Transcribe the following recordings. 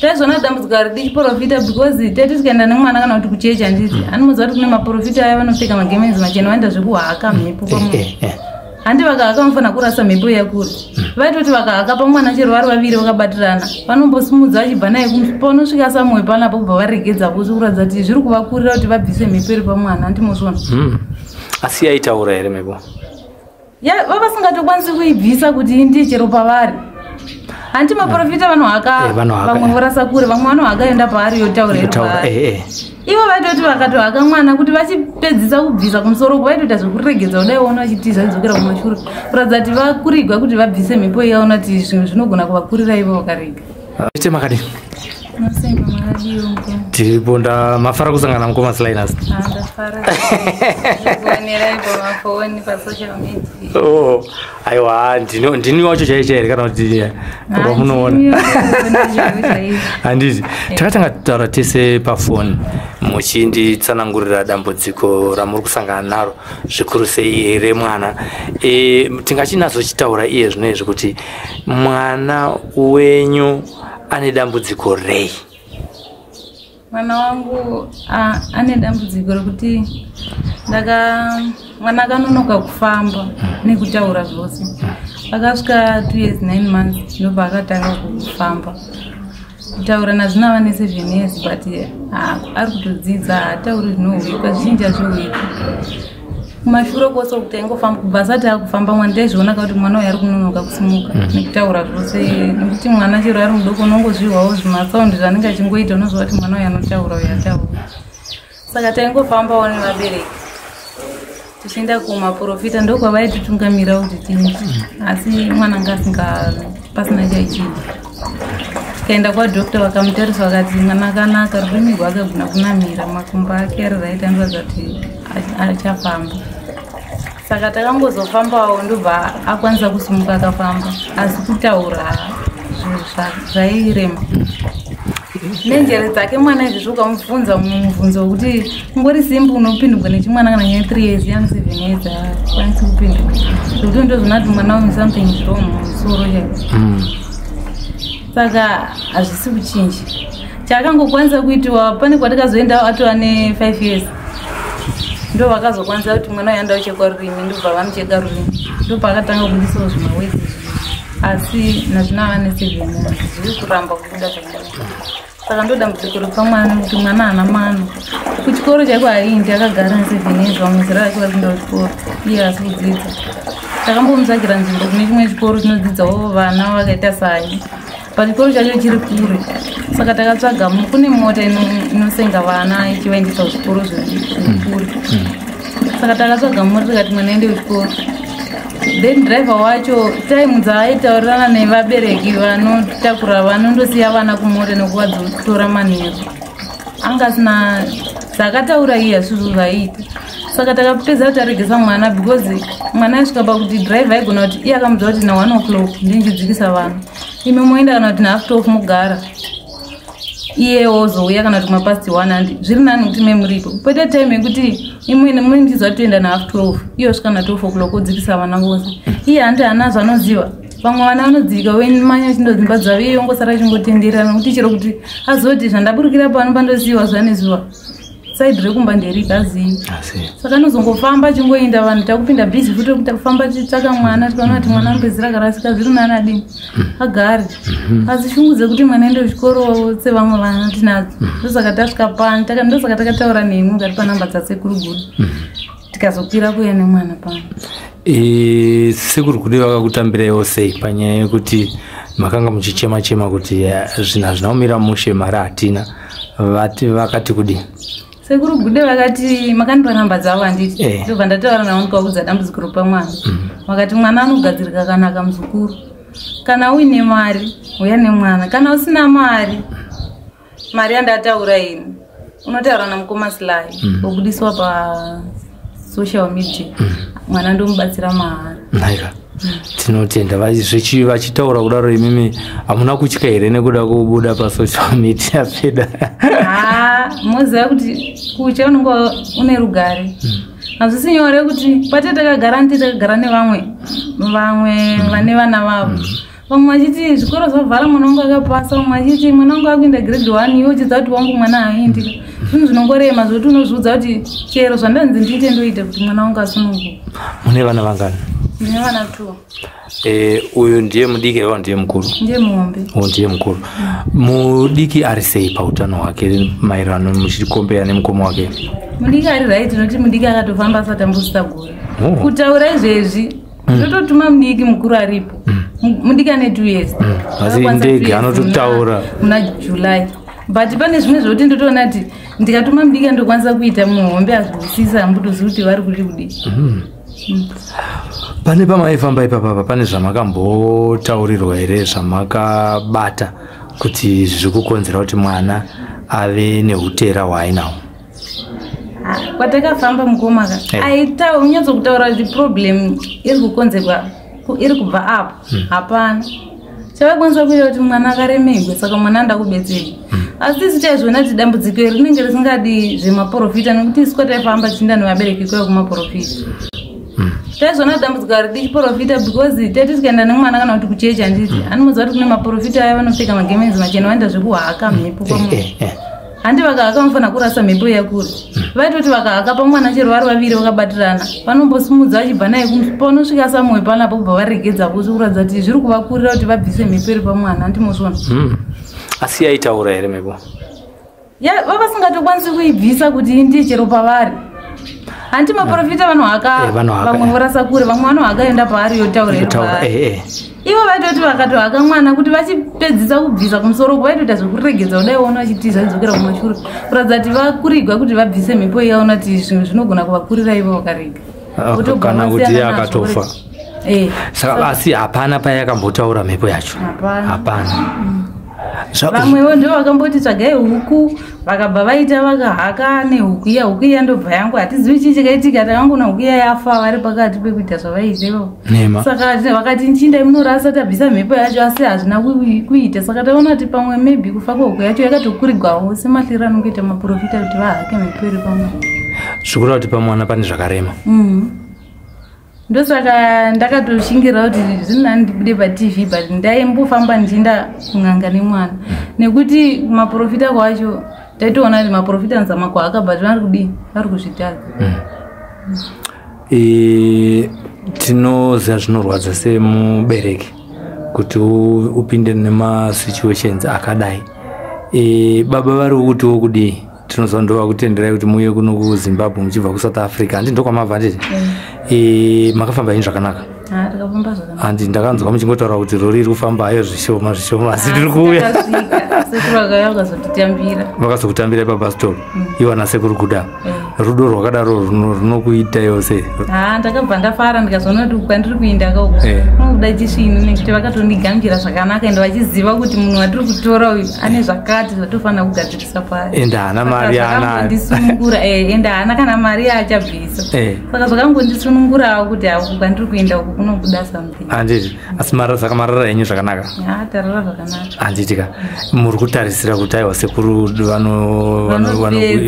Taizona dambudziko haridi chiprofita, because tati tikaenda nemwana kana kuti kuchechi, handiti anomuziva kuti kune maprofita aya vanopfeka magemenzi machena, vaenda zvekuhaka mhepo pamunhu. Handi vakahaka, vanofanira kurasa mhepo yakuri. Vaitoti vakahaka pamwana, chero vari vaviri vakabatirana, vanombosimudza vachibva naye panosvika samwe panapo, kubva varegedza kusi, kuratidza kuti zviri kuvakurira kuti vabvise mhepo iri pamwana. Handimozvona? Asi yaitaura here mhepo? Ya, vavasingatokwanisi kuibvisa kuti indi chero pavari. Hanti maprofita vanohaka? Vanohaka, vamwe vorasa kure, vamwe vanohaka enda paari, yotaura iri Taura, paari. Ivo vaitoti vakatohaka mwana, kuti vachipedzisa kubvisa kumusoro uku, vaitoita zvekuregedza kudai, ona vachitiza, vachidzokera kumashure, kuratidza kuti vakurigwa kuti vabvise mhepo iyaona kuti zvinhu zvinogona kuvakurira ivo vakarega. Ite makadini? Masenga, makadiwo? Tiripo. Ndamafara kusangana mukoma Slinus. Ndafara kuonerai pamafoni, pasocial media. Oh, aiwa, ndini wacho chai chai here kana kuti wamunoona? Handiti takatanga kutaura tese pafoni muchinditsanangurira dambudziko ramuri kusangana naro, zvikuru sei remwana? Tingachinazochitaura iye zvino izvi kuti mwana wenyu ane dambudziko rei? Mwana wangu ane dambudziko rekuti ndaka mwana akanonoka kufamba nekutaura zvose. Akasvika 2 years 9 months ndobva akatanga kufamba. Kutaura nazvino ava ne7 years, but ari kutodzidza. Haatauri zvinohwikwa, zvizhinji hazvihwikwi. Kumashure kwose uku taingofamba, kubva asati akufamba mwana taizviona kuti mwana uyu ari kunonoka kusimuka nekutaura zvose, nekuti mwana chero ari mudoko unongozvihwawo zvimasaundi zvaanenge achingoita, unozviva kuti mwana uyu anotaura, uyu ataura. Saka taingofambawo nevabereki tichienda kumaprofita, ndokwavaititungamira kuti tiite, asi mwana anga asinga, pasina chaichinja. Tikaenda kwadoctor, vakamutarisa vakati mwana akanaka, rurimi rwake guna kunamira, makumbo ake ari right, anoratidza kuti achafamba. Saka takangozofambawo, ndobva akwanisa kusimuka akafamba, asi kutaura zvinhu zvairema. Nenjere dzake mwana izvezvi, ukamubvunza mumwe mubvunzo wekuti ungori simple unopindurwa nechimwana kana nyaya 3 years, yani 7 years, haakwanisi kupindura, zvekuti ndozvona kuti mwana uyu something is wrong mumusoro chaiko. Saka hazvisi kuchinja. Chaakangokwanisa kuitiwa, pane kwatikazoenda atova ne5 years, ndo vakazokwanisa kuti mwana uyu anda uchekwa rurimi, ndobva vamucheka rurimi, ndopaakatanga kubudisawo zvimawedzi, asi nazvino ava ne7 years, zviri kuramba kubuda zvakadai. Saka ndo dambudziko repamwana, kuti mwana haana mano. Kuchikoro chaiko haindi, akagara ne7 years, vamwe zera rake vari kuenda kuchikoro, iye asi kudzidza. Takambomutsvagira nzvimbo kune chimwe chikoro chinodzidzawo vana vakaita sai, but chikoro chacho chiri kure. Saka takatsvaga kune mota inosenga vana ichivaendesa kuzvikoro zviri kure. Saka takatsvaga mota, tikati mwana aende kuchikoro. Then driver wacho, time dzaaitaurirana nevabereki vanotakura, vanondosiya vana kumota nekuvatora manheru, anga asina dzakataura iye, hazvizvo zvaiita. Saka takapedza taregesa mwana, because mwana aisvika pakuti driver aigona kuti iye akamudza kuti na1 o'clock ndinchidzikisa vana, imi moenda, kana kuti nahalf 12 mugara, iye wozouya kana kuti mapast 1. Handi zviri nani kuti memuripo kwete time yekuti imwene muindiziva toenda nahalf 12, iye osvika na12 o'clock odzikisa vana vose. Iye handi hana zvanoziva. Vamwe vana vanodzika wemanya vachindodzimba dzavo, iye yongosara achingotenderera, nokuti chero kuti azoti zvandaburikira pano pandosiyiwa zuva nezuva, side rekumba nderipi, azivi. Saka anozongofamba achingoenda, vanhu takupinda busy futi kuti kufamba tichitsvaka mwana, tikaona kuti mwana anopedzisira akarasika. Zviri nani adini, agare. Asi shungu dzekuti mwana ende kuchikoro sevamwe vana tinadzo. Ndosaka tasvika pano, ndosaka takataura nemi ukatipa namba dzasekuru Gudo, tikazokwira kuuya nemwana pano. Sekuru Gudo vakakutambiraiwo sei panyaya yekuti makanga muchichema chema kuti zvinhu hazvina kumira mushe, mari hatina? Vati vakati kudii? Sekuru Gude vakati makandipa namba dzavo, handiti? Eh. Ndobva ndataura navo, ndikaudza dambudziko repamwana. Vakati mwana anogadzirika kanaka, muzukuru. Kana uine mari, uya nemwana. Kana usina mari, mari yandataura ini, unotaura namukoma Sly, wobudiswa pasocial media, mwana ndomubatsira mahara. Naika, tinotenda. Vachitaura kudaro, imimi hamuna kutya here nekuda kubuda pasocial media peda? Ha, moziva kuti kutya unenge une rugare. Hazvisi nyore kuti pate takagara, nditi takagara nevamwe, vamwe vane vana vavo. Vamwe vachiti zvikoro zvavhara, mwana wangu akapasa. Vamwe vachiti mwana wangu akuenda grade 1, iwe uchiziva kuti wangu mwana haaendi. Zvinhu zvinongorema zvokuti unozviudza kuti chero zvandanzi ndiite ndoita kuti mwana wangu asununguke. Mune vana vangani? Ndine vana 2. Uyu ndiye mudiki aiwa ndiye mukuru? Ndiye muhombe. Oh, ndiye mukuru. Mudiki ari sei pautano hwake maererano muchikombeya nemukoma wake? Mudiki ari right, nokuti mudiki akatofamba asati ambosvitsa gore. Kutaura izvezvi ndototuma mudiki, mukuru aripo. Mudiki ane 2 years. Asi Akakwanisa ndege 2 years anototaura. Muna July, but pane zvimwe zvokuti ndotoona kuti ndikatuma mudiki andokwanisa kuita, muhombe azwisisa, hambotozivi kuti vari kuti kudii. Pane pamaifamba ipapapa, pane zvamakambotaurirwa here zvamakabata kuti zviri kukonzera kuti mwana ave neutera hwaainahwo? Ah, kwatakafamba mukoma ka, aita unyatsokutaura kuti problem iri kukonzerwa iri kubva apo, hapana chavakwanisa kuita kuti mwana akaremegwe, saka mwana anoda kubetserwa. Asi isu taizviona kuti dambudziko iri rinenge risingadi zvemaprofita, nekuti isu kwataifamba tichienda nevabereki kwaiva kumaprofita. Taizviona kuti dambudziko haridi chiprofita, because taiti tikaenda nemwana kana kuti kuchechi, handiti anomuziva kuti kune maprofita aya vanopfeka magemenzi machena, vanoita zvekuhaka mhepo pamwe. Handi vakahaka vanofanira kurasa mhepo yakuri. Vaitoti vakahaka pamwana, chero vari vaviri vakabatirana, vanombosimudza vachibva naye panosvika samwe panapo, kubva varegedza kusi, kuratidza kuti zviri kuvakurira kuti vabvise mhepo iri pamwana. Handimozvona? Asi yaitaura here mhepo? Ya, vavasingatokwanisi kuibvisa kuti indiye chero pavari. Handi maprofita vanohaka, Vanohaka, vamwe vorasa kure, vamwe vanohaka yoenda paari yotaura iri Yotaura, paari. Ivo vaitoti vakatohaka mwana, kuti vachipedzisa kubvisa kumusoro uku, vaitoita zvekuregedza kudai, ona vachitiza vadzokera kumashure, kuratidza kuti vakurigwa kuti vabvise mhepo iyaona kuti zvinhu zvinogona kuvakurira ivo vakarega. Ah, Votobva kana kuti vasiyana nazvo. akatofa. Saka asi hapana payakambotaura mhepo yacho? Hapana. Hapana. Vamwewo ndo vakamboti tsvagai huku, vakabva vaita vakahaka nehuku iya. Huku iya ndobva yangu, hatizivi chii chakaitika, takangoona huku iya yafa vari pakati pekuita zvavaiita ivovo. Nema. Saka vakati nchinda munorasa, tabvisa mhepo yacho, asi hazvina kuita. Saka taona kuti pamwe maybe kufa kwehuku yacho yakatokurigwawo semahliro anongoita maprofita kuti vahake mhepo iri pamwe. Zvikureva kuti pamwana pane zvakarema. Ndosaka ndakatoshingirira kuti zvinani ndibude paTV, but ndaimbofamba ndichienda kun'anga nemwana, nekuti kumaprofita kwacho taitoona kuti maprofita nzama kwaaka, but vari kudii? Vari kuzvitadza. Tinoziva zvinorwadza semubereki kuti upinde nemasituations akadai. Baba vari kutiwo kudii? Tinoziva ndovakutenderai kuti muuye kuno kuZimbabwe muchibva kuSouth Africa, handi ndokwamabva, handiti? Makafamba ini zvakanaka? Ah, takafamba zvakanaka. Handi ndakanzwa muchingotaura kuti rori iri kufamba hayo zvishoma zvishoma, asi tiri kuuya. Takasvika, sekuru vakauya vakazotitambira. Vakazokutambira pabus stop ivo ana sekuru kuda. Rudo rwakadaro runokuitaiwo sei? Ha, ndakabva ndafara, ndikazoona kuti kwandiri kuinda kauku kunobuda chisvinu, nekuti vakatondigamuchira zvakanaka, ende vachiziva kuti munhu watiri kutora uyu ane zvakati zvatofanira kugadzirisa paari. Ende haana mari yaanayo. Zvakangondisunungura, ende haana kana mari yaachabvisa. Saka zvakangondisunungurawo kuti hauku kwandiri kuinda uku kunobuda something. Handiti asi saka marara henyu zvakanaka? Ha, tarara zvakanaka. Handitika muri kutarisira kuti aiwa, sekuru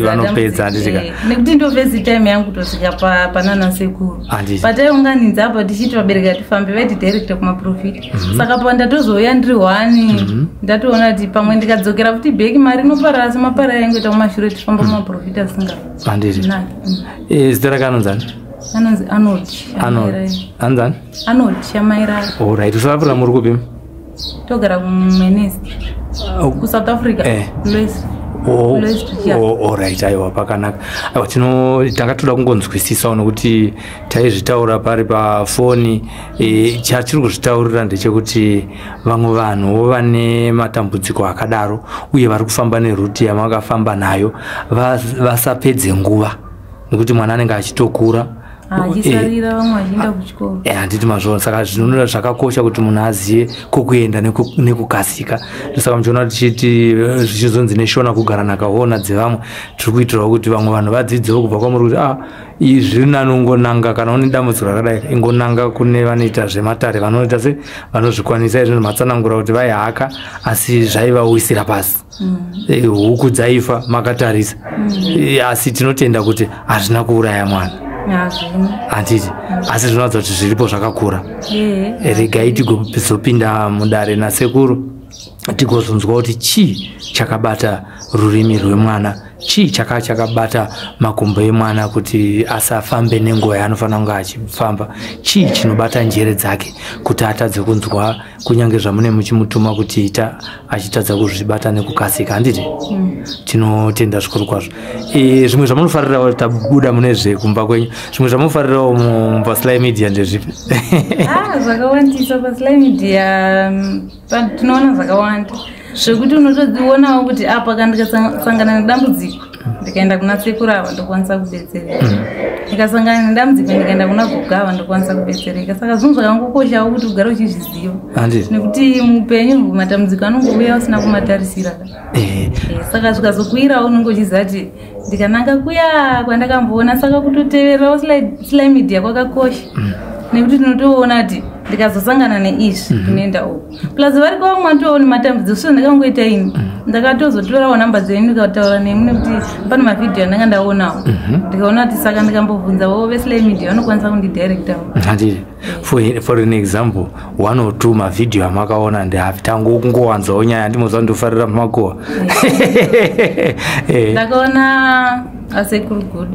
vanopedza, handitika? Nekuti ndo first time yangu kutosvika panana sekuru. Handiti. Pataiunganidza apa tichiti vabereki hatifambi, vaiti directa kumaprofita. Saka pandatozouya ndiri one, ndatoona kuti pamwe ndikadzokera futi back, mari inoparara semaparara yangoita kumashure tifamba kumaprofita singa. Handiti. Zita rake anonzani? Anonzi Arnold. Anonzani? Arnold Shamairara. Alright, kuSouth Africa muri kupi? Togara kuMwenezi, kuSouth Africa. Louis. Oh, Louis Trichardt. oh, alright, aiwa, pakanaka. Aiwa, tino tanga toda kungonzwisisawo nokuti taizvitaura pari pafoni. Chatiri kuzvitaurira ndechekuti vamwe vanhuwo vane matambudziko akadaro uye vari kufamba neroute yamakafamba nayo vasapedze nguva, nekuti mwana anenge achitokura. Achisarira vamwe vachienda kuchikoro. Handiti mazvona? Saka zvinoda zvakakosha kuti munhu azive kwokuenda nekukasika. Saka muchiona tichiti zvichizonzi neShona kugara nakaona dzevamwe, tiri kuitirawo kuti vamwe vanhu vadzidzewo kubva kwamuri kuti ah, izvi zviri nani ungonanga kana une dambudziko rakadai, ingonanga kune vanoita zvematare, vanoita se vanozvikwanisa. Izvo matsanangura kuti vaihaka asi zvaivawisira pasi. Huku dzaifa makatarisa. Asi tinotenda kuti hazvina kuuraya mwana. Hazvina. Handiti? Asi zvinoratidza kuti zviripo zvakakura. Ehe. Regai tigozopinda mudare nasekuru, tigozonzwa kuti chii chakabata rurimi rwemwana, chii chakabata makumbo emwana kuti asafambe nenguva yaanofanira kunge achifamba, chii chinobata njere dzake kuti atadze kunzwa kunyange zvamune muchimutuma kuti ita, achitadza kuzvibata nekukasika. Handiti? Tinotenda zvikuru kwazvo. Zvimwe zvamunofarirawo, tabuda mune zvekumba kwenyu, zvimwe zvamunofarirawo paSly Media ndezvipi? Ah, zvakawandisa paSly Media. Tinoona zvakawanda zvekuti unotozionawo kuti apa kana ndikasangana nedambudziko, ndikaenda kuna sekuru ava, ndokwanisa kubetsereka. Ndikasangana nedambudziko, ndikaenda kuna gogo ava, ndokwanisa kubetsereka. Saka zvinhu zvakangokoshawo kuti ugare uchizviziva, nekuti muupenyu matambudziko anongouya usina kumatarisira. Saka zvikazokwirawo, unenge uchiziva kuti ndikananga kuya kwandakamboona. Saka kutotevererawo Sly Media kwakakosha, nekuti tinotoona kuti ndikazosangana neizvi, ndinoenda uku. Plus variko vamwe vatowo nematambudziko, so ndakangoita ini ndakatozotorawo namba dzenyu, ndikataura nemi, nekuti pane mavhidhiyo andanga ndaonawo, ndikaona kuti saka ndikambobvunzawo veSly Media, vanokwanisa kundidirectawo. Handiti? For an example, one or two mavhidhiyo amakaona ndeapi? Tangokungowanzawo nyaya, handimoziva ndofarira makuhwa. Ndakaona asekuru Good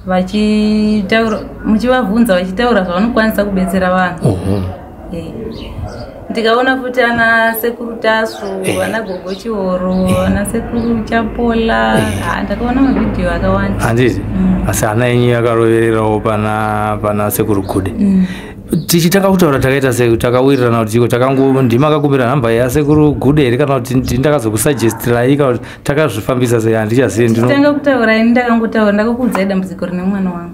vachitaura, muchivabvunza, vachitaura zvavanokwanisa kubetsera vanhu. Ndikaona futi ana sekuru Tasu, ana gogo Chihoro, ana sekuru Chapola. Ah, ndakaona mavhidhiyo akawanda. Handiti? Asi hana yenyu yakarovererawo pana sekuru Gude. Tichitanga kutaura takaita sei? Takawirirana kuti iko takango ndimakakumbira nhamba yasekuru Gude here, kana kuti ndakazokusuggestirai, kana kuti takazvifambisa sei? Handichazivi ndino. Tanga kutaura, ini ndakangotaura, ndakakuudzai dambudziko rine mwana wangu.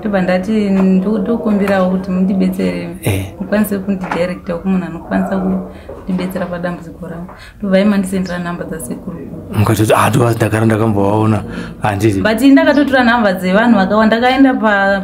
Ndobva ndati ndokumbirawo kuti mundibetsere, mukwanise kundidirecta kumunhu anokwanisa kundibetsera padambudziko rangu. Ndobva imandisendera nhamba dzasekuru. Mukatoti, ah, ndova ndagara ndakambovaona, handiti? But ini ndakatotora nhamba dzevanhu vakawanda. Ndakaenda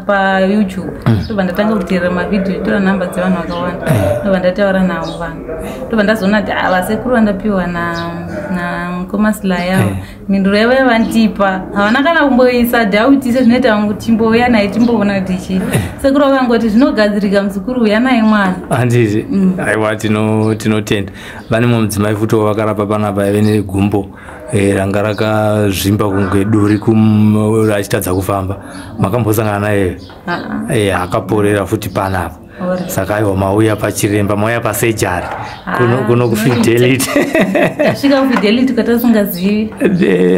paYouTube, ndobva ndatanga kuteerera mavhidhiyo, tora nhamba dzevanhu vakawanda, ndobva ndataura navo vanhu, ndobva ndazoona kuti ah, vasekuru vandapiwa namukoma Sly ava, mhinduro yavo yavandipa, havana kana kumboisa doubt sezvinoita vangu, timbouya naye timboona kuti chii. Sekuru vakangoti, "Zvinogadzirika muzukuru, uya naye mwana." Handiti? Aiwa, tinotenda. Vane mumwe mudzimai futi wavakarapa panapa, aive negumbo ranga rakazvimba kunge duri, achitadza kufamba. Makambosangana naye? Ah, ah. Akaporera futi panapa. Alright. Saka aiwa, mauya pachiremba, mauya pasejari kuno, Ah, kuno kuFidelity. Tasvika kuFidelity kwatasingazivi.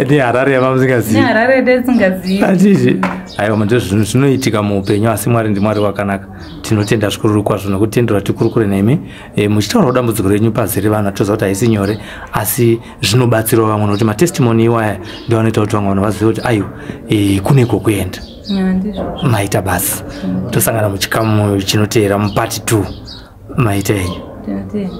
Neharare yamamusingazivi. Neharare yatasingazivi. Handiti? Aiwa, ndo zvinhu zvinoitika muupenyu, asi Mwari ndiMwari wakanaka. Tinotenda zvikuru kwazvo nokutendera tikurukure nemi, muchitaurawo dambudziko renyu pazere vanhu. Toziva kuti haisi nyore, asi zvinobatsirawo vamwe, nokuti matestimony iwaya ndo anoita kuti vamwe vanhu vazive kuti aiwa, kune kwokuenda. Ya, ndizvozvo. Maita basa. Tosangana muchikamu chinoteera, mupart 2. Maita enyu. Tinotenda.